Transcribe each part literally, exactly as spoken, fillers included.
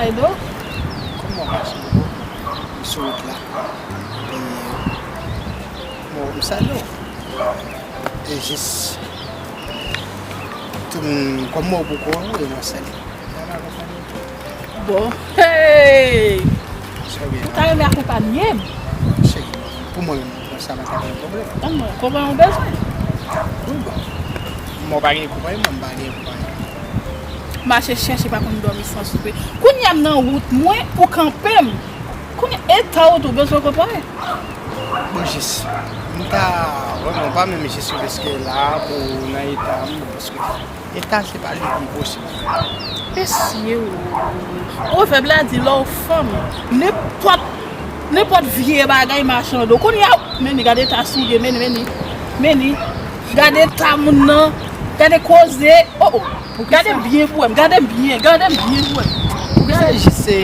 Edo? Kòman w mache, Bobo? M sou wout la. Epi, bon, m salye w. E jis, tou moun, kòm mwen poko wè w, e mwen salye w. Bon, hey! Ou ta renmen akonpanye m? Cheri, pou mwen menm, sa pa ta gen pwoblèm. Tann mwen, konpanye w bezwen? Wi, bon. Mwen pa gen konpanye, mwen pa gen konpanye. Mache chèche pa konn dòmi san soupe. Kounye a m nan wout mwen, ou kanpe m. Kounye eta w tou bezwen konpanye? Bon, jis, m ta vrèman pa menm jis rive ske la pou nan eta m, paske eta se pa li ki posib. Mesye, o. Pwovèb la di lè w fanm, nenpòt, nenpòt vye bagay mache anndan w. Kounye a, men ni gade eta sou ye, men ni, men ni, men ni. Gade eta moun nan, gade koze. O, o. Gade m byen pou wè m, gade m byen, gade m byen pou wè m. Poukisa jis se,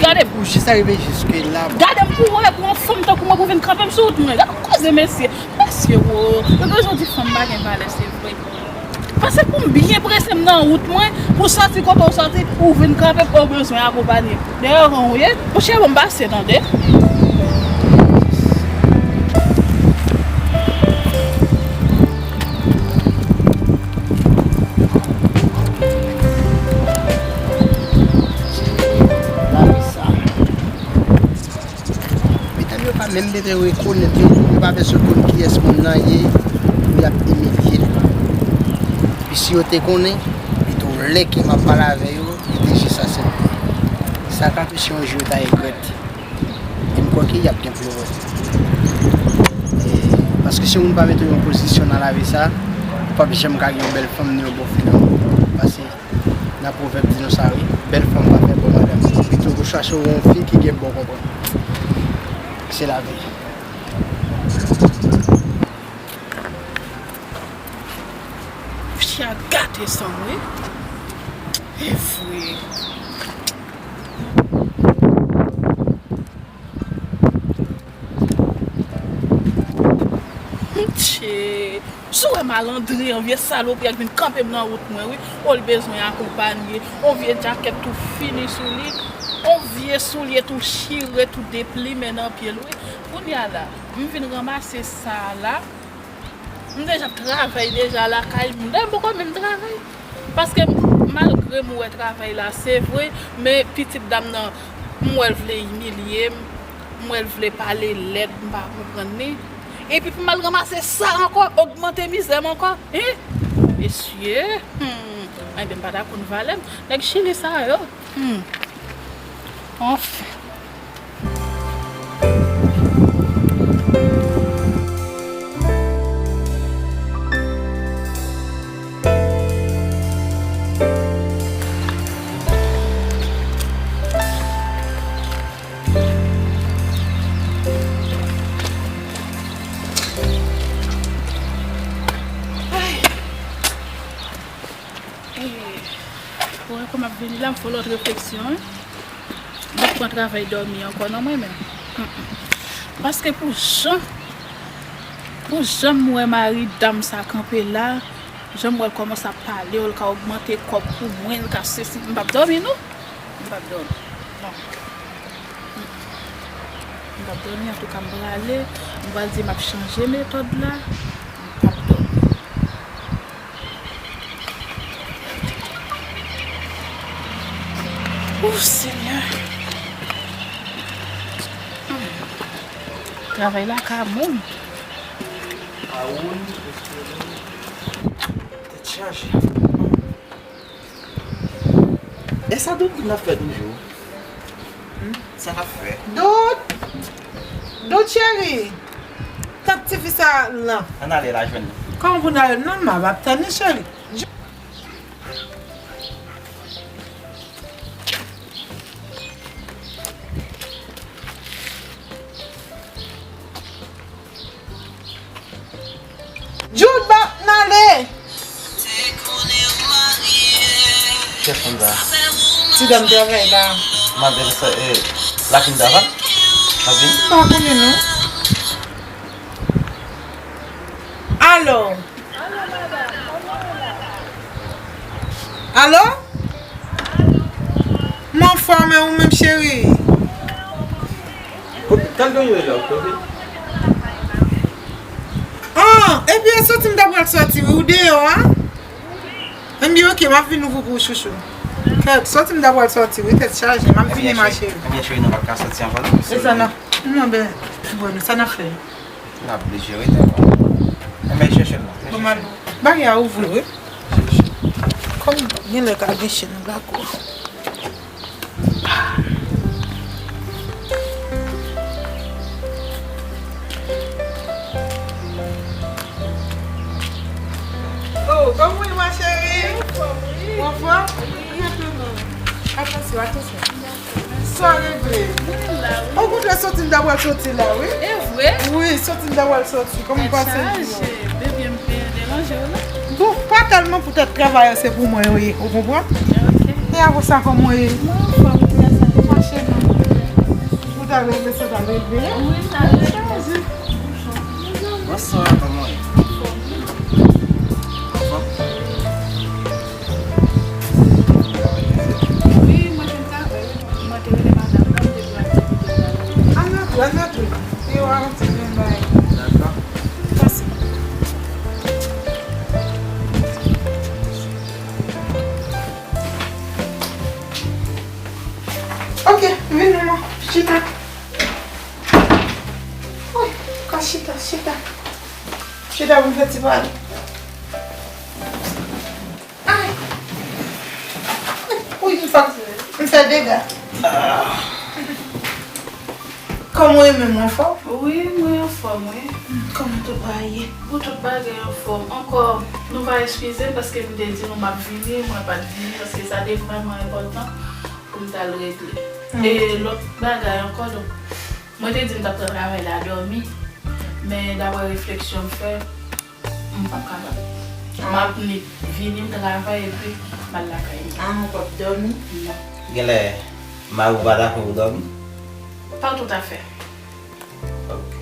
gade m. Pou jis arive jiske la? Gade m pou wè, pou yon fanm tankou mwen pou vin kanpe m sou wout mwen. Gade koze mesye. Mesye, wo, yo bezwen di fanm pa gen valè, se vre. Pase pou m byen prese m nan wout mwen, pou sòti kote w sòti, ou vin kanpe m, ou bezwen akonpanye m. Dèyè ran ou ye, monchè, bon, m pase, tande. Lavi sa. Medam yo pa menm bezwen rekonèt yo, yo pa bezwen konn kiyès moun nan ye, pou y ap imilye l. Epi si yo te konnen, pito lè ke m ap pale avè yo, yo te jis aksepte. Sa ka pèse yon jou yo ta regrèt. E m kwè ke y ap gen pou yo wè. E, paske si yon moun pa mete w yon pozisyon nan lavi sa, ou p ap janm ka gen yon bèl fanm ni yon bon fi nan men w. Paske nan pwovèb di nou sa wi, bèl fanm pa fè bon madanm. Pito ou chache yon fi ki gen bon konprann. Se lavi. Fi a gate san m wi. E vre. Mtye. Si w wè malandren an, vye salopri a k vin kanpe m nan wout mwen wi. O l bezwen akonpanye. On vye djakèt tou fini sou li. On vye soulye tou chire, tou deplimen nan pye l wi. Kounye a la, m vin ranmase sa a la. M deja ap travay deja lakay moun. Dayè m poko menm travay. Paske malgre m wè travay la, se vre, men pitit dam nan, m wè l vle imilye m, m wè l vle pale lèd, m pa konprann li. Epi pou m al ranmase sa ankò, ogmante mizè m ankò. Hein? Mesye, hmm, enben m pa ta konn valè m. Nèg Chili sa yo, hmm. Anfen. Ou wè kòman m ap vini la, m fè yon lòt refleksyon, wi. M p ap pran travay dòmi ankò non mwen menm. Mm, mm. Paske pou jan, pou jan m wè mari dam sa kanpe la, jan m wè l kòmanse ap pale, l ka ogmante kòb pou mwen, l ka sesi, m p ap dòmi non. M p ap dòmi. Non. Mm. M p ap dòmi, antouka m prale, m pral di m ap chanje metòd la, m p ap dòmi. Ou Senyè. Hmm. Travay la ka moun. Awoun, espere, tèt chaje. E sa Dout n ap fè toujou? Hmm? Sa n ap fè? Dout! Dout cheri! Tann tifi sa lan. Ann ale la jwenn li. Kòman pou n ale? Non, m ap tann li cheri. Jude, bat n ale! Chèf mwen la. Ti dam travay la. Malgre sa, eh, la fin davan. La fin. M pa konnen non. Alo. Alo? M anfòm. Mwen ou menm cheri. Tann gen yon lè w koze. Ah, epi e soti m ta pral soti wi, ou deyò a? Enbyen oke, m ap vin ouvri pou ou chouchou. Kèt, soti m ta pral sòti wi, tèt chaje, m ap vini ma cheri. Ebyen cheri, nou pa t ka sòti anvan non. E sa n ap, non ben, bon, sa n ap fè? N ap blije rete non. Enben chèche l non. Bon, m al, bagay a ouvri wi. Kòm gen lè ka gen chen nan lakou. Oh, kòman w ye ma chérie? Ou anfòm? Wi, anfòm. Atansyon, atansyon. Sa regle. Okontrè, soti m ta pral soti la, wi. E vre? Wi, soti m ta pral sòti. Kòman w pase? Tèt chaje, bebe m pe deranje w la. Bon, pa tèlman poutèt travay an se pou mwen yo ye, ou konprann? Ok. E apre sa kòman w ye? Mwen anfòm, wi, sa. Mache non. Ou ta regle sa, ta regle. Wi, sa regle. Bonswa, kòman w ye? Anfòm? Wi, mwen te travay, wi. Mwen te rele madanm nan, m te di l aktivite m nan. Ann antre, ann antre. Yo a yon ti jen bay. Dakò. Pase. Ok, vin non, chita. Wi, ka chita, chita. Chita pou m fè ti pale. Ay! Wi, m fè, m fè dega. Kòman w ye menm, ou anfòm? Wi, mwen anfòm, wi. Kòman tout bagay ye? Bon, tout bagay anfòm. Ankò, nou va eskize m paske m te di nou m ap vini, mwen pa t vini paske sa te vrèman enpòtan pou m t al regle. E lòt bagay ankò, donk, mwen te di m t ap pran travay la dòmi, men daprè refleksyon m fè, m p ap kapab. M ap ni vini, m travay epi m al lakay mwen. Ah, ou p ap dòmi? Non. Genlè mari w pa dakò pou w dòmi? Pa toutafè. Ok.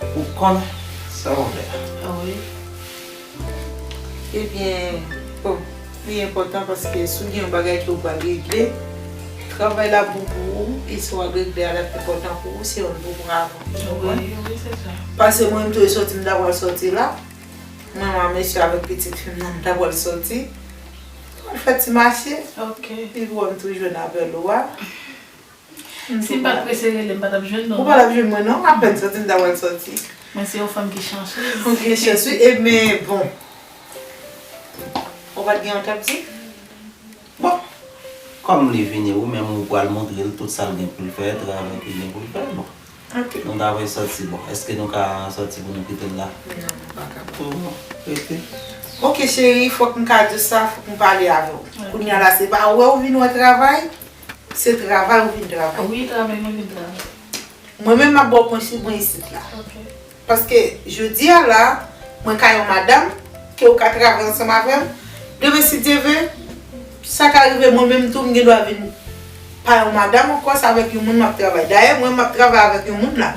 Ou konn sa w vle a. Wi. Ebyen, bon, li enpòtan paske si w gen yon bagay ke w pral regle, travay la bon pou ou, e sa w al regle a l ap enpòtan pou ou, se youn pou pran avan. Ou konprann? Wi, wi, se sa. Paske mwen menm tou e sòti m ta pral sòti la, mwen menm mesye avèk pitit fi m nan m ta pral sòti, pral fè ti mache. Ok. Epi wè m tou jwenn apèl ou a. Si m pa t prese rele, m pa t ap jwenn nou non. Ou pa t ap jwenn mwen non, apèn sòti m ta pral sòti. Mwen se yon fanm ki chansez. Ou gen chans wi, e men bon. Ou pa t gen yon t ap di? Bon. Kòm li vini ou menm ou pral montre l tout sa l gen pou l fè, travay ke l gen pou l fè, bon. Ok. Nou ta vle sòti, bon. Èske nou ka sòti pou nou kite l la? Non, nou pa kapab. Bon, rete. Ok cheri, fòk m ka di w sa, fòk m pale avè w. Ok. Kounye a la se pa wè ou vin wè travay. Se travay ou vin travay? Wi, travay mwen vin travay. Mwen menm m ap ba w pwen sou mwen isit la. Ok. Paske jodi a la, mwen ka yon madanm, ke ou ka travay ansanm avè m. Demen si Dye vle, sa ka rive mwen menm tou m gen dwa vin pa yon madanm ankò, se avèk yon moun m ap travay. Dayè mwen m ap travay avèk yon moun la.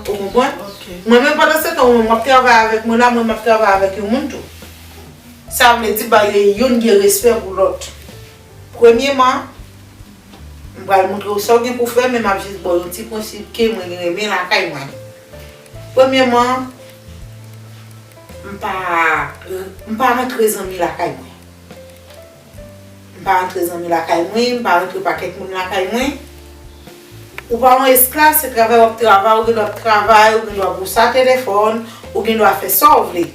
Ok. Ou konprann? Ok. Mwen menm pandan se tan ou menm w ap travay avèk mwen la, mwen m ap travay avèk yon moun tou. Sa vle di ba yo youn gen respè pou lòt. Premyeman, m pral montre w sa w gen pou fè, men m ap jis ba w yon ti prensip ke mwen renmen lakay mwen. Premyeman, m pa, m pa rantre zanmi lakay mwen. M pa rantre zanmi lakay mwen, m pa rantre pa kèk moun lakay mwen. Ou pa yon esklav, se travay w ap travay, ou gen dwa ap travay, ou gen dwa bousa telefòn, ou gen dwa fè sa w vle.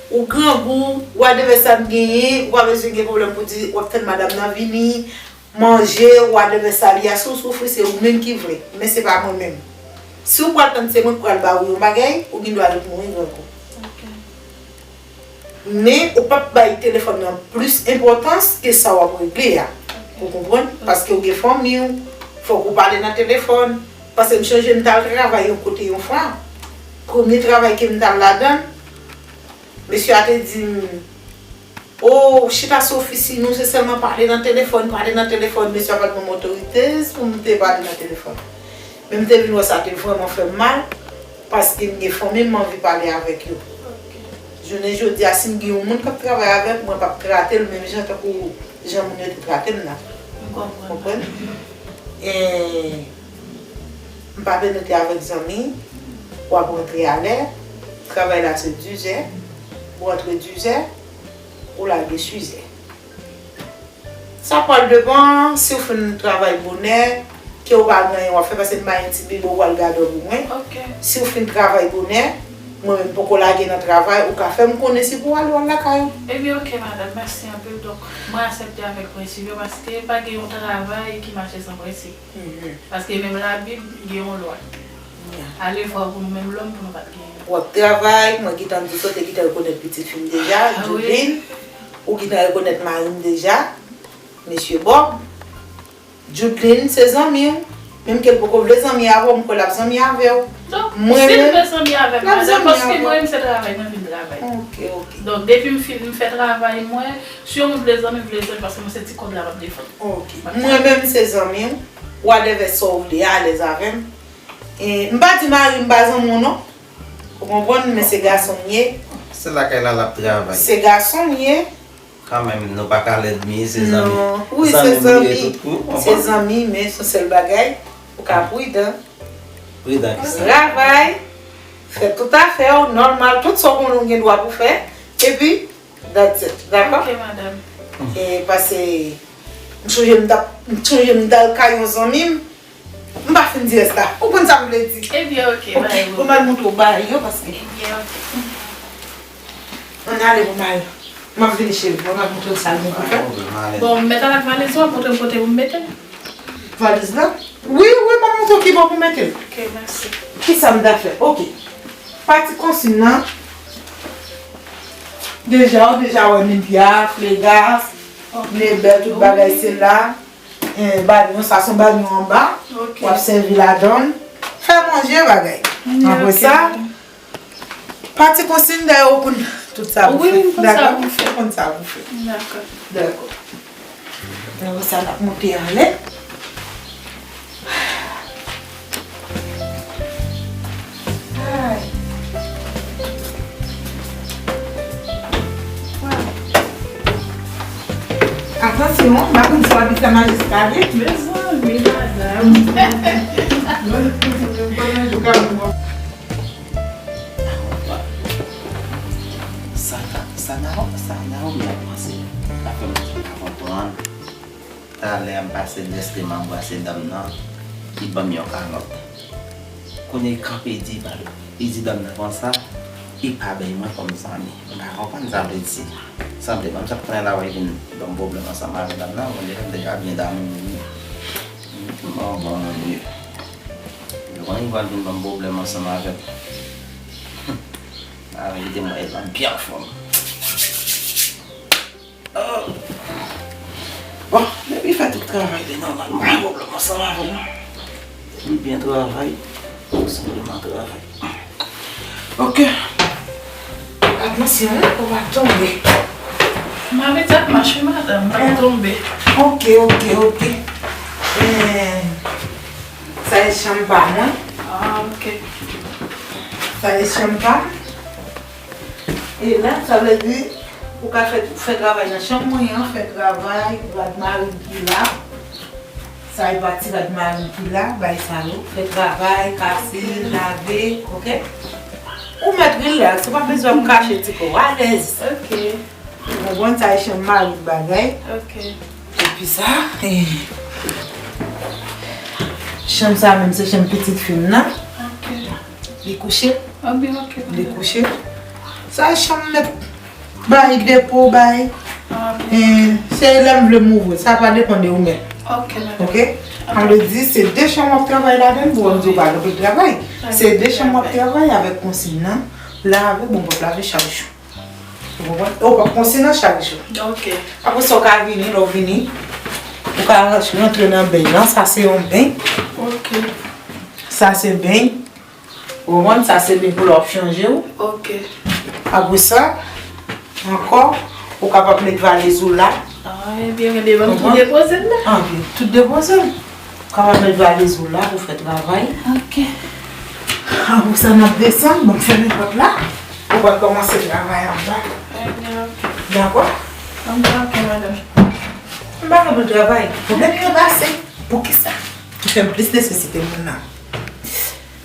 Ou grangou, whatever sa n genyen, ou pa bezwen gen pwoblèm pou di w ap tann madanm nan vini, manje, whatever sa l ye a, si w soufri, se ou menm ki vle, men se pa mwen menm. Si w pral tann se mwen k pral ba ou yon bagay, ou gen dwa ret mouri grangou. Ok. Men ou p ap bay telefòn nan plis enpòtans ke sa w ap regle a. Ou konprann? Paske ou gen fanmi w, fòk ou pale nan telefòn. Paske m chonje m t al travay yon kote yon fwa. Premye travay ke m t al ladan l, mesye a te di m, "O, chita sou ofis nou, se sèlman pale nan telefòn, pale nan telefòn." Mesye a pa t ban m otorite pou m te pale nan telefòn. Men m te vin wè sa te vrèman fè m mal, paske m gen fanmi m, m anvi pale avèk yo. Jounen jodi a, si m gen yon moun k ap travay avè m, mwen p ap trate l menm jan tankou jan moun yo te trate m nan. M konprann. Konprann? E, m pa penetre avèk zanmi, w ap rantre alè, travay la se dis è, ou rantre dis è, ou lage sis è. Sa pral depann si w fin travay bonè, ke w pa gen anyen w ap fè, paske m pa gen ti bebe w pral gade pou mwen. Si w fin travay bonè, mwen menm poko lage nan travay, ou ka fè m konnen si pou w ale w al lakay ou. Ebyen, oke, madanm, mèsi anpil. Donk, mwen aksepte avèk prensip yo, paske pa gen yon travay ki mache san prensip. Paske menm Labib gen yon lwa. Ale fò pou nou menm lòm pou nou pa t genyen. W ap travay, mwen gentan di w sa, w te gentan rekonèt pitit fi m deja, Judlin. Ou gentan rekonèt mari m deja, mesye Bob. Judlin se zanmi w. Menm ke l poko vle zanmi avè w, m kwè l ap zanmi avè w. Donk, si l vle zanmi avè m, madanm, paske mwen menm se travay mwen vin travay. Ok, ok. Donk, depi m fin, m fè travay mwen, si yon moun vle zanmi, m vle zanmi, paske mwen se ti kòb la m ap defann. Ok. Mwen menm se zanmi w. Whatever sa w vle, alèz avè m. E, m pa di mari m pa zanmi w non. Ou konprann, men se gason m ye. Se lakay la l ap travay. Se gason m ye. Kanmenm, nou pa ka lènmi, se zanmi. Non. Wi, se zanmi. Se zanmi, men se yon sèl bagay, ou ka pridan. Pridan ki sa? Travay, fè tout afè w nòmal, tout sa w konnen w gen dwa pou fè, epi, that's it, dakò? Ok, madanm. E pase, m sonje m t ap, m sonje m t al kay yon zanmi m, m pa fin di rès la. Ou konn sa m vle di. Ebyen, ok, ok, bay ou. Bon, m al montre w bagay yo, paske. Ebyen, ok. Ann ale pou m al. M ap vini cheri, m ap montre w sa l gen pou fè. Bon, m mèt al ak valiz ou, montre m kote pou m mete l. Valiz la? Wi, wi, m ap montre w ki bò pou mete l. Ok, mèsi. Kisa m ta fè? Ok. Pati konsin nan. Deja, ou deja wè Nivea, Flegas, Nebel, tout bagay se la. Eh, banyo, sa se yon banyo anba. Ok. W ap sèvi ladan l. Fè manje, bagay. Mm, apre sa, pati konsin dèyè ou konn tout sa pou fè. Wi, m konn sa pou fè. Ou konn sa pou fè. Dakò. Dakò. Apre sa, n ap monte anlè. Ay. Atansyon, m pa konn si w abitye Majistra vre. Mezanmi, madanm. Sa, sa, sa Naomi ap panse. Sa fè m pa konprann. Talè a m pase dèske m anbrase dam nan, li ban m yon kalòt. Kounye a li kanpe di, li di dam nan konsa, li pa bay mwen kòm zanmi. M pa konprann sa vle di. Sanble ban m sa kounye a la wè vin ban m pwoblèm ansanm avè dam nan, kounye a m deja byen damou li. M bon moun li. Yo konnen li pral vin ban m pwoblèm ansanm avè l. Avè li te mwen, li pral byen anfòm. Oh. Bon, depi fè tout travay li nòmal, mwen pwoblèm ansanm avè l non. Li byen travay, li sanble mal travay. Ok. Atansyon, wi, ou pa tonbe. M ap ede ak mache, madanm, m pa tonbe. Ok, ok, ok. Eh, sa e chanm pa mwen. Ah, ok. Sa e chanm pa m. E la, sa vle di, ou ka fè, fè travay nan chanm mwen an, fè travay, rad mari m ki la. Sa e pati rad mari m ki la, bay sa yo. Fè travay, kase, lave, ok? Ou mèt rilaks, ou pa bezwen ap kache ti kò w, alèz. Ok. Ou konprann sa e chanm mari m bagay. Ok. Epi sa, eh, chanm sa menm se chanm pitit fi m nan. Ok. Li kouche. Ah, byen, ok, li kouche. Sa e chanm mèt bay depo, bay. Ah, byen. Eh, se lè m vle m ouvri. Sa pa depann de ou menm. Ok, madam. Ok? Sa vle di, se de chanm w ap travay ladan l, pou w di w pa gen travay. Se de chanm w ap travay avèk konsign nan. Lave, bon, w ap lave chak jou. Ou konprann? Ou p ap konsign nan chak jou. Ok. Apre sa, w ka vini, lè w vini, ou ka rantre nan beny lan. Sa se yon beny. Ok. Sa se beny. Ou konprann? Sa se beny pou lè w ap chanje w. Ok. Apre sa, ankò, ou kapab met valiz ou la. Ah, ebyen, men devan m tou depoze l la. Ah, byen, tout depoze l. Ou kapab met valiz ou la pou fè travay. Ok. Apre sa, n ap desann, bon, fèmen pòt la. Ou pral kòmanse travay anba. Ebyen, ok. Dakò? Anba, ok, madanm. Travay pou l travay. Pwoblèm yo pase. Poukisa? Ki fè m plis nesesite moun nan.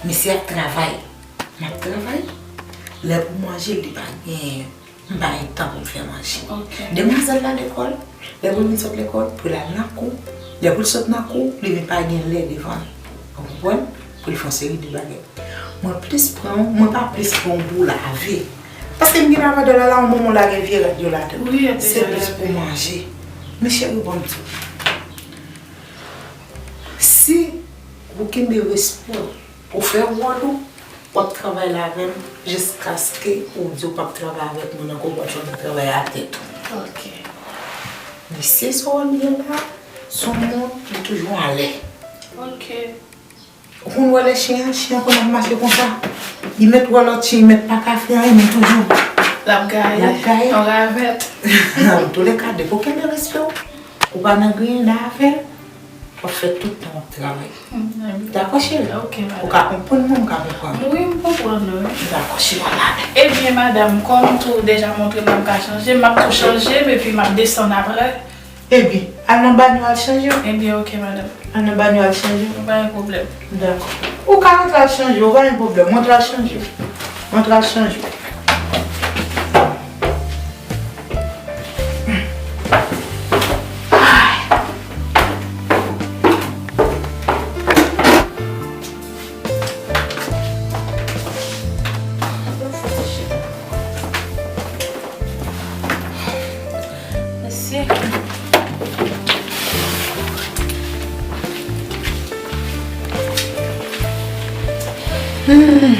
Misye ap travay. M ap travay. Lè pou manje, li pa genyen. M pa gen tan pou m fè manje. Ok. Demwazèl la lekòl, lè pou l vin sot lekòl, pou l al nan kou. Lè pou l sot nan kou, li vin pa gen lè devan l. Ou konprann? Pou l fè yon seri de bagay. Mwen plis pran, mwen pa plis pran pou lave. Paske m gen lavadò la, la, yon moman lage vye rad yo ladan. Wi, y ap deja lave. Se plis pou manje. Men cheri, ban m di w. Si ou kenbe respè w, ou fè wòl ou, w ap travay la avè m jiskaske ou di w p ap travay avèk moun ankò, w ap chwazi travay a tèt ou. Ok. Mesye sa w ap gen la, se yon moun ki toujou anlè. Ok. Ou konn wè lè chen an, chen an konn ap mache konsa. Li mèt wè lòt chen, li mèt pa ka fè anyen, men toujou. L ap gaye. L ap gaye. Yon ravèt. Antouleka, depi w kenbe respè w, ou pa nan griyen avè l, w ap fè tout tan w ap travay. Hmm, dakò, cheri? Ok, madanm. Ou ka konprann mwen, m ka konprann. Wi, m konprann, wi. Dakò, cheri, w ap la. Ebyen, madanm, kòm tou deja montre m ap ka chanje, m ap tou chanje m, epi m ap desann apre. Ebyen, al nan banyo al chanje w. Ebyen, ok, madanm. Al nan banyo al chanje w. Pa gen pwoblèm. Dakò. Ou ka rantre al chanje w, pa gen pwoblèm. Rantre al chanje w. Rantre al chanje w. Mesye. Hmm.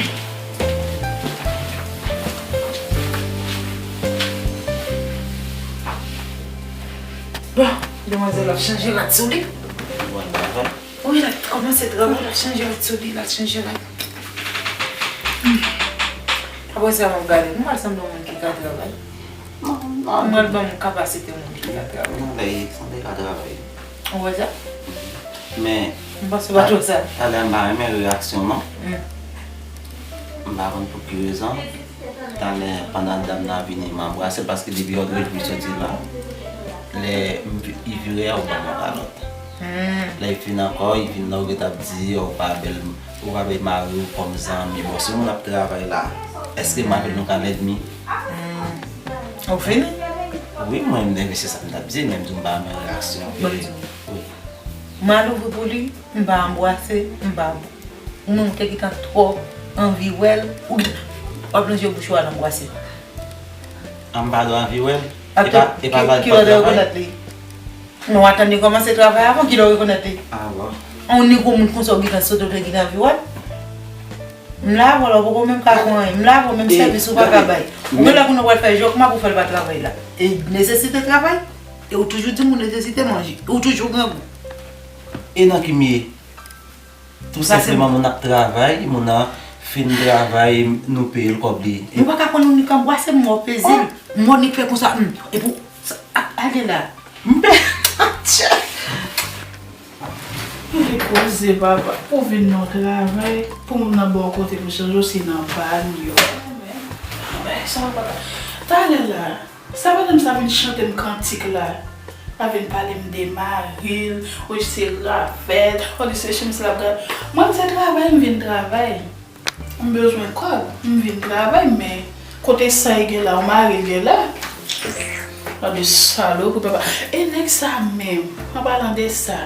Bon, demwazèl ap chanje rad sou li. Wi, l ap kòmanse travay, l ap chanje rad sou li, l ap chanje rad. Hmm. Apre sa, m ap gade, m pral sanble yon moun ki ka travay. Non, non. M pral ban m kapasite moun ki ka travay. Non, men, sanble ka travay. Ou wè sa? Men, m panse w pa twò sa. Talè m pa renmen reyaksyon w, non. Hmm. M pa konn pou ki rezon. Talè, pandan dam nan vini, m anbrase l paske depi yè w t redi m soti la, lè m vi-, li vire a, ou ban m yon kalòt. Hmm. Lè li fin ankò, li vin la, ou gentan ap di, ou pa bèl, ou pa bèl mari w kòm zanmi. Bon, si yon moun ap travay la, èske m avè l nou ka lènmi? Hmm. Ou fini? Wi, mwen menm, se sa m t ap di, men m di w m pa renmen reyaksyon. Bon, wi. M al ouvri pou li, m pa anbrase, m pa Ou menm ou te gentan twò anvi wè l, ou gentan, w ap lonje bouch ou al anbrase l. An m pa dwe anvi wè l? E pa, e pa ki, ki lè w rekonèt li? Non, w atann li kòmanse travay avan, ki lè w rekonèt li? A bon. On nèg, on moun konsa ou gentan sot, ou te gentan anvi wè l? M la avè w la, ou poko menm ka fè anyen. M la avè w, menm sèvis ou pa ka bay. Ou gen lè konnen w pral fè jòkma pou fè l pa travay la. E nesesite travay? E ou toujou di moun nesesite manje. Ou toujou grangou. E nan ki m ye? Tou senpleman, moun ap travay, moun nan fin travay, nou peye l kòb li. Nou pa ka konn ou nik anbrase m, mò peze l. Mò nik fè konsa, hmm, epi w, sa, a, ale la. M pe-, Adje! Mete koze, papa. Pou vin nan travay, pou moun nan ba w kote pou chanje w, se nan banyo. Anben, sa va. Talè la. Sa madanm sa vin chante m kantik la. L ap vin pale m de mari l, ou di se ravèt, ou di se chemiz l ap gade. Mwen, m se travay, m vin travay. M bezwen kòb, m vin travay, men kote sa e gen la, ou mari l gen la. Gade salopri, papa. E nèg sa menm, an palan de sa.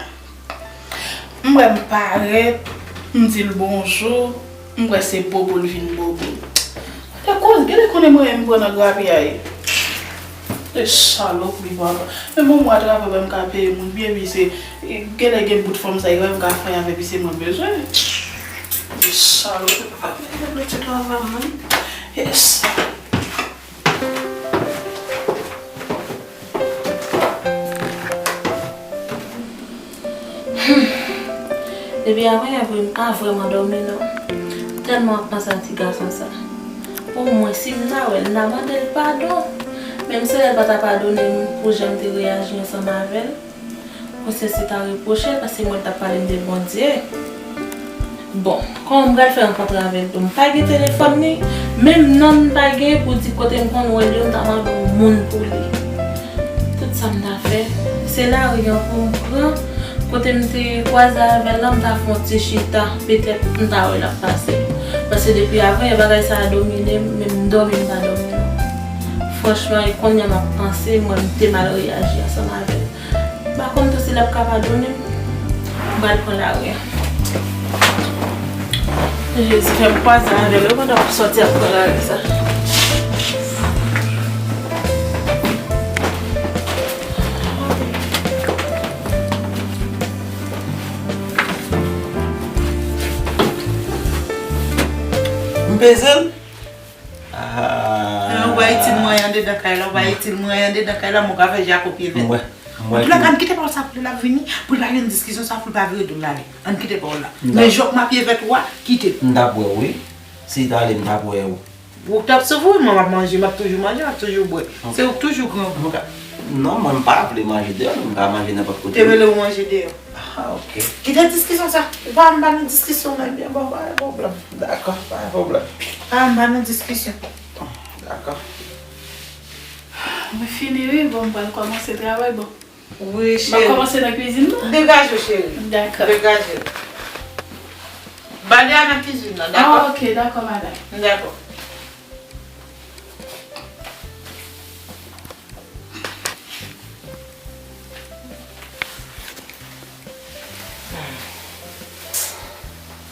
M wè m parèt, m di l bonjou, m wè se bobo l vin bobo. Gade koz, gade konnen mwen menm m pran nan grapyay. Se salopri, papa. Men bon, mwen atravè wè m ka peye moun byen, epi se, genlè gen bout fanm sa, wè m ka fè avè, epi se mwen bezwen. Se salopri, papa. Mete travay mwen. Yes. Hmm. Depi avan yè vre, m pa vrèman dòmi non. Tèlman ap panse a ti gason sa. Omwen, si m ta wè l, m ta mande l padon. Menm si l pa ta padone m pou jan m te reyaji ansanm avè l, konsyans li ta repwoche l, paske mwen, l t ap pale m de Bondye. Bon, kòman m pral fè rankontre avè l tou? M pa gen telefòn li, menm non m pa gen pou di kote m konn wè l yo, m ta mande yon moun pou li. Tout sa m ta fè, Se lari an pou m pran. Kote m te kwaze avè l lan, m ta fè yon ti chita. Petèt, m ta wè l ap pase. Paske depi avan yè, bagay sa a domine m, men m dòmi, m pa dòmi non. Franchman, e kounye a m ap panse, mwen, m te mal reyaji ansanm avè l. M pa konn tou si l ap ka padone m. M pral pran lari a. Jezi, fè m kwaze avè l wi pandan m ap sòti ap pran lari sa. M peze l. Ah. Ou pa itil mwen andedan kay la, ou pa itil mwen andedan kay la, mwen ka fè jako pye vèt. Mwen, mwen. Antoulèka, ann kite pawòl sa pou lè l ap vini, pou l pa jwenn diskisyon sa, pou l pa vire do l ale. Ann kite pawòl la. Men jòk m ap pye vèt ou a, kite l. M t ap wè w, wi. Si l t ale, m t ap wè w. Ou t ap soufri, mwen m ap manje, m ap toujou manje, m ap toujou bwè. Se ou k toujou grangou. Non, mwen m pa vle manje deyò, non, m ka manje nenpòt kote. Te rele w manje deyò. Ah, ok. Kite diskisyon sa. Ou pa anba nan diskisyon menm byen, bon, pa gen pwoblèm. Dakò, pa gen pwoblèm. Pa anba nan diskisyon. Dakò. Mwen fini wi, bon, m pral kòmanse travay, bon. Wi, cheri. M ap kòmanse nan kwizin nan? Degaje w, cheri. Dakò. Degaje w. Bale a nan kwizin nan, dakò? Ah, ok, dakò, madanm. Dakò.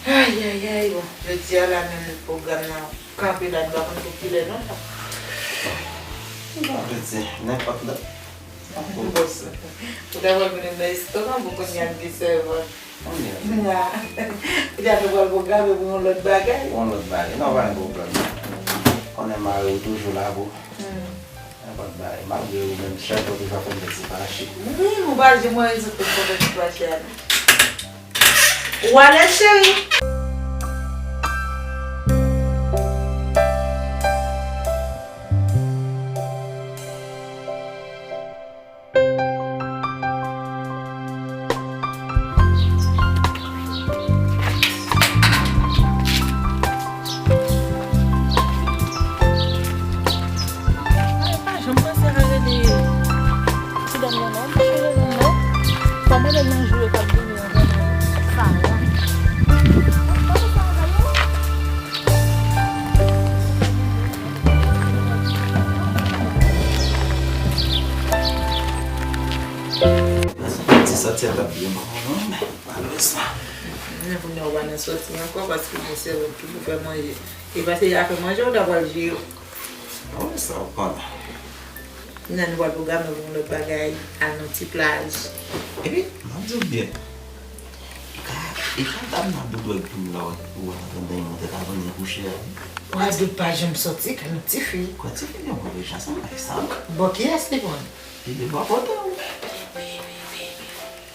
Ay, ay, ay, bon. Jodi a la menm pwogram nan kanpe la, nou pa konn pou kilè non la. Bon, jodi, nenpòt lè. Ou ta pral mennen nan restoran pou kounye a n gen sèvant. Kounye a. Kounye a nou pral pwograme pou yon lòt bagay. Yon lòt bagay. Non, pa gen pwoblèm. Konnen mari w toujou la pou nenpòt bagay. Malgre ou menm, chak jou ou toujou ap fè m ti fache. Wi, ou pa janm wè rezon pou m fè ti fache a non. Ou alèz, cheri? Mwen pa janm panse a rele ti dam nan non, m pa rele l non. Fò m rele l nan jou yo k ap vini an vrèman. Sa a. Ti sòti a t ap byen bon, men malerezman. Men kounye a ou pa nan sòti ankò, paske gen sèvant ki pou fè manje. E paske y a fè manje, ou ta pral jere. Wi, sa ou konnen. Kounye a nou pral pwograme pou yon lòt bagay, al nan ti plaj. Epi, m ap di w byen. E ka, e ka dam nan doudou ak plim la, ou wè, ou wè nan trannde moun te ka vann li pou chè a, wi. Ou a di w pa janm sòti, kay yon tifi. Kwè tifi gen move jan, sa m pa sa. Bò kiyès li pran? Li de bò kote w.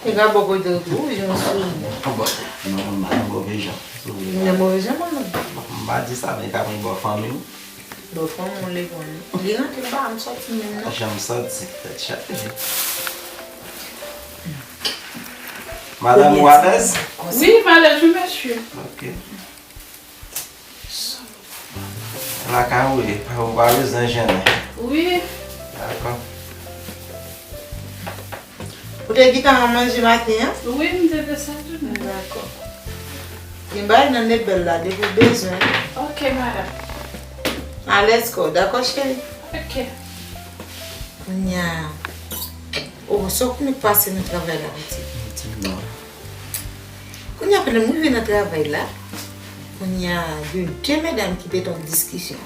Li ka bò kote w tou, jan sou. Bò, non, m pa nan move jan. Li nan move jan, mwen menm. M pa di sa, men li ka pran bò fanmi w. Bon, fanmi w li konnen. Li rantre ba m sòti menm non. Janm sòti, tèt chaje. Madanm, ou alèz? Wi, m alèz wi, mesye. Ok. Lakay ou ye, ou pa bezwen jennen. Wi. Dakò. Ou te gentan manje maten an? Wi, m te fè sa tou. Dakò. Gen bagay nan nebèl la, depi w bezwen. Ok, madanm. Alèz kò w, dakò, cheri? Ok. Kounye a, o, sa w konnen k pase nan travay la, pitit? Di m non. Kounye a, pandan m rive nan travay la, kounye a, gen de medam ki te nan diskisyon.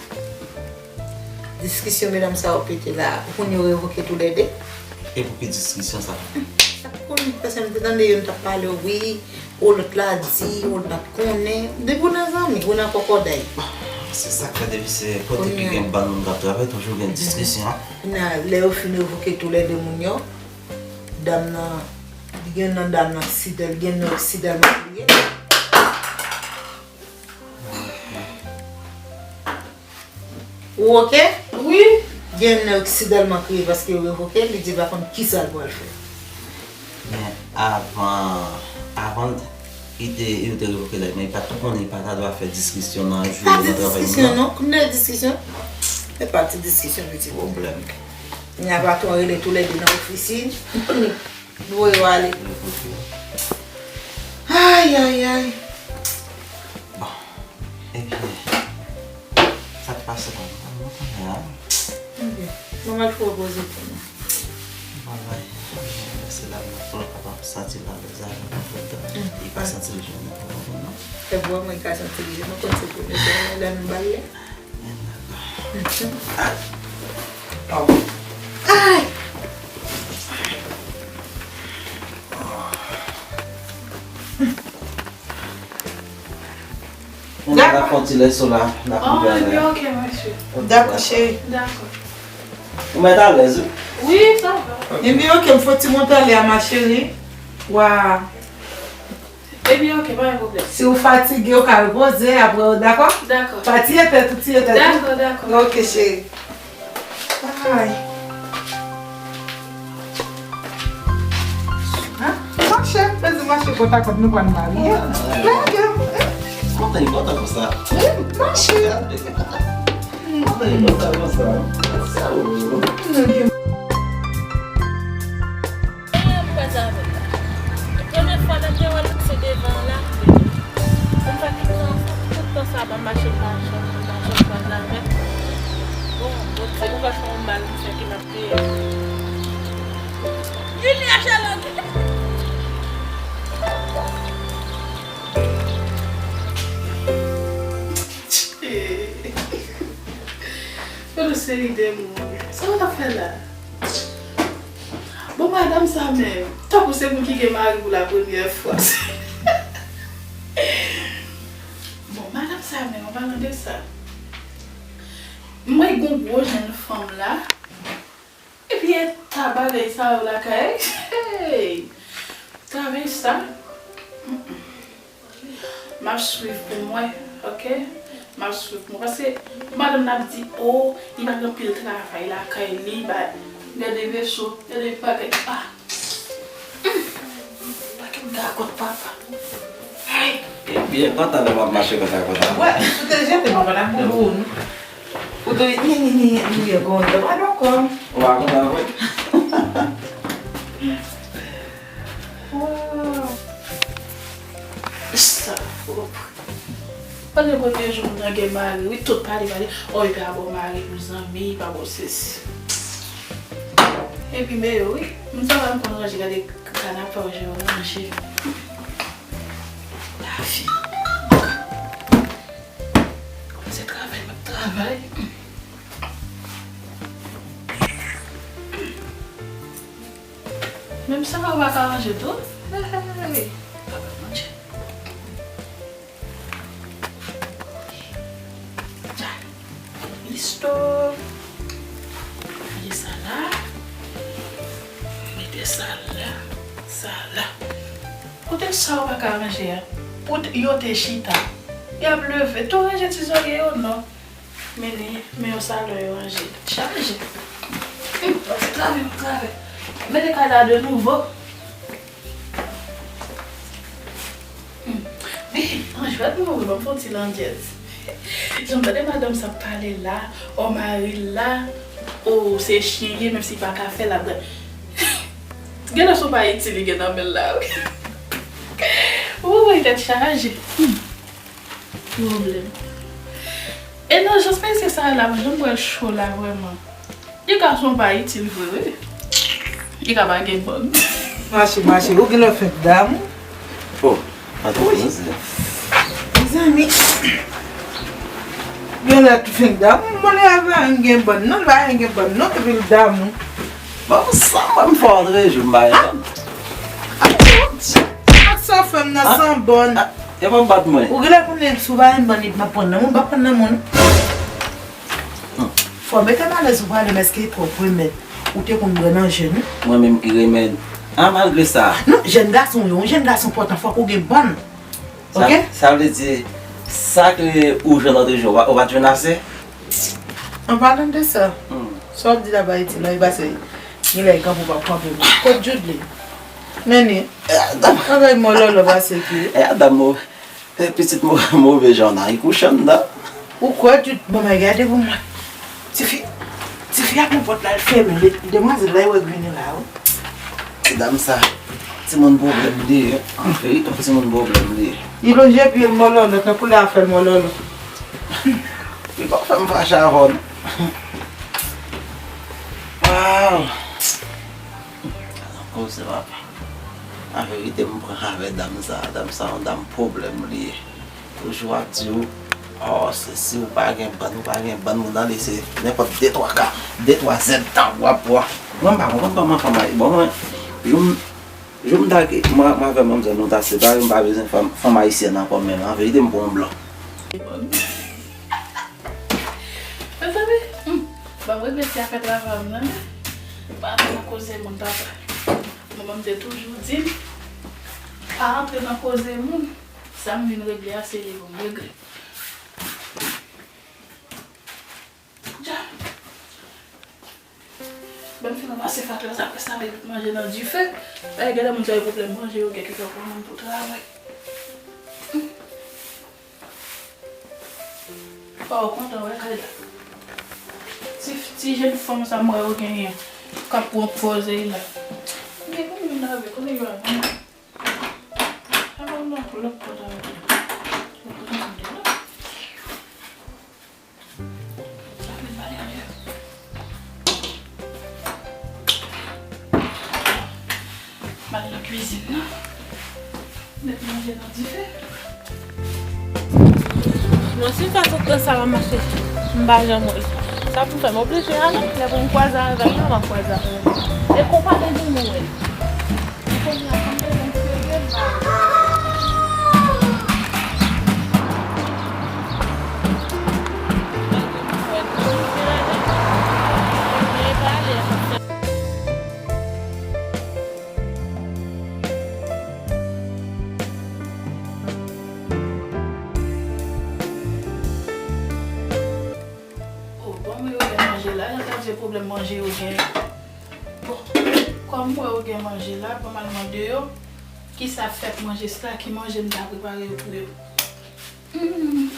Diskisyon medam sa yo pete la, ou konn yo revoke toulède. E pou ki diskisyon sa? Sa pou konn, paske m te tande youn t ap pale, wi, o lòt la di, o l pa t konnen. Depi w nan zanmi, ou nan kòkòday. Se sa k fè depi se kote ki gen bann moun k ap travay, toujou gen diskisyon. Kounye a, lè yo fin revoke toulède moun yo, dam nan, gen nan dam nan sidèl, gen nan sidèl makiye. Ou oke? Wi. Gen nèg si tèlman kriye paske yo revoke l, li di l pa konn kisa l pral fè. Men avan, avan l te, li te, yo te revoke l, men li pa t konnen, li pa ta dwa fè diskisyon nan jou yo nan travay moun nan. Pa diskisyon non, kounye a diskisyon. E pa ti diskisyon, pitit. Pwoblèm. Kounye a patwon rele toulède nan ofisin. Voye yo ale. Ay, ay, ay. Bon, ebyen, sa k pase la? Mwen konnen a. Ebyen, mwen al fè repoze pou nou. Bon, bay, se la pou l kapab santi l alèz avè nou tout tan. Li pa santi l jwenn nou pou moman, non. Se vre, mwen ka santi l jwenn nou, konn se premye fwa lè nou ba l lè. Ay! Dakò. N ap fè yon ti lèson la, n ap rive la. Oh, ok, mèsi. Dakò, cheri. Dakò. Ou mèt alèz, wi. Wi, sa va. Ebyen, ok, m fè yon ti monte ale a, ma chérie. Wa. Ebyen, ok, pa gen pwoblèm. Si w fatige, w ka repoze, apre, dakò? Dakò. Pa tiye tèt ou, tiye tèt ou. Dakò, dakò. Ok, cheri. Ay. Mache, mezi mache kòtakòt nou pral marye. Lage m. Kontan li kontan konsa. Wi, mache. Kontan li kontan konsa. Sa ou. Lage m. Premye fwa nan te wè l se devan la. Mwen fè tout tan sa, tout tan sa, m ap mache, m pa janm, m pa janm pale avè l. Bon, bon, se pou fè yon mal, m fè ki m ap peye. Junior Jalot. Yon seri de moun. Sa w ap fè la? Bon, madanm sa menm, tankou se moun ki gen mari pou la premyè fwa. Bon, madanm sa menm, an palan de sa, m wè gon gwo jèn fanm la, epi eta bagay sa yo lakay. Hey! Travay sa. M ap swiv pou mwen, ok? M ap swiv pou mwen. Paske madanm nan ap di, o, li pa gen anpil travay lakay li, ba, gade veso, gade bagay, ah. Hum. Pakèt gagòt, papa. Ay. Ebyen, pantalon m ap mache konsa, konsa. Wè, si w te jete, mwen pa t ap di w, non. Ou te, ni, ni, ni, ni, ni, konsa, pa dakò. Ou pa kontan, vre? Wow. Sa pwòp. Pandan premye jou moun nan gen mari, wi, tout pale, pale. Oh, li pa bon mari pou zanmi, li pa bon sesi. Epi, men yo, wi. M sa pa m konn ranje, gade kanapè, ranje, ranje. Lavi. Kòm se travay, m ap travay. Menm sa, ou pa ka ranje tou. Hey, pa ka manje. Dja. Isto. Mete sa la. Mete sa la. Sa la. Kote sa ou pa ka ranje a? Ou t-, yo te chita. Y ap leve. Tou ranje ti zòrye yo, non. Men li, men yon salon yo ranje. Chaje. Hum, se travay, travay. Mete kay la de nouvo. Hum. Hey, an jwèt mwen, wi, ban m fè yon ti landjèz. Jan m tande madanm sa ap pale la, o mari l la, o se chen ye, menm si l pa ka fè l ap. Genlè se yon pa itil li gen nan men l la, wi. Woy, tèt chaje. Hum. Pwoblèm. E nan jan mesye sa la, mwen janm wè l cho la vrèman. Li gason pa itil vre, wi. Li ka pa gen bann. Mache, mache, ou genlè fenk damou. Oh, antre wi. Mezanmi. Genlè fenk damou, mwen lè avè gen bann, non, li pa gen bann, non, epi l damou. Bon, sa mwen m fè antre, jou m pa gen bann. Ak sa w fè m nan san bann. Yo pa bat mwen. Ou genlè konnen si w pa jwenn bann li p ap pran nan moun, m p ap pran nan moun. Fò w mete m alèz ou pale, men èske e twòp remèd ou te konn bwè nan jèn ou? Mwen menm ki remèd? A, malgre sa. Non, jèn gason w ye, yon jèn gason enpòtan, fòk ou gen bann. Ok? Sa vle di, sa ke ou jwenn lòt jou, ou pa t jwenn ase? An palan de sa, sa w ap di la pa itil, non, e pase, genlè e kanpe w p ap kanpe. Kot Djoudley? Men ni. Bagay mò lòlò pase ki. E a dam ou. E pitit mo-, move jan nan, li kouche anndan. Ou kwè tout, bon, men gade pou mwen. Tifi, tifi ap nan pòt la, l fèmen. De-, demwazèl la, e wè vini la, wi. Medam sa, timoun pwoblèm li ye. An verite, yon timoun pwoblèm li ye. Li lonje pye l mòlòlò, tankou lè a fè l mòlòlò. Li pa fè m fache avè w, non. Waw! Koze papa. An verite, m pran avè dam sa. Dam sa, yon dam pwoblèm li ye. Toujou ap di w, oh, se si w pa gen bann, ou pa gen bann, moun nan li se nenpòt de twa ka, de twa zèd tan w ap pran. Mwen, m pa konprann kòman fanm ay-, bon, mwen, jou m, jou m ta ke, mwen, mwen avè manmzèl nou ta separe, m pa bezwen fanm, fanm ayisyèn ankò menm. An verite, m pran yon blan. Mezanmi, hmm, ban m regle ti afè travay m nan, men. Pa antre nan koze moun, papa. Manman m te toujou di m, pa antre nan koze moun. Sa m vin regle a, se li pou m regle. Dja. Ban m fin ranmase fatra sa, apre sa, m met manje nan dife. Paske gen de moun sa yo pwoblèm manje yo gen ki fè w pran moun pou travay. Fò w kontan, wè, gade la. Ti, ti jèn fanm sa m wè yo genyen k ap pran pòz la. Gen moun yo nève, konnen yo a. Alò non, lòt pòt a rete. Lòt pòt a rete la. Sa vle pale anlè. M al nan kwizin nan. Met manje nan dife. Non, si m fè tout tan sa la mache, m pa janm wè l. Sa pou m fè, m oblije ale. Lè pou m kwaze avè l, non, m ap kwaze avè l. E konpa de di nou wè l. Kounye a, fò m te konn serye l la. Oh, bon, mwen yo gen manje la, jan ta di pwoblèm manje yo gen. Bon, kòm mwen yo gen manje la, bon, m al mande yo, kisa fèt manje sa, ki manje m ta prepare yo pou yo. Hmm.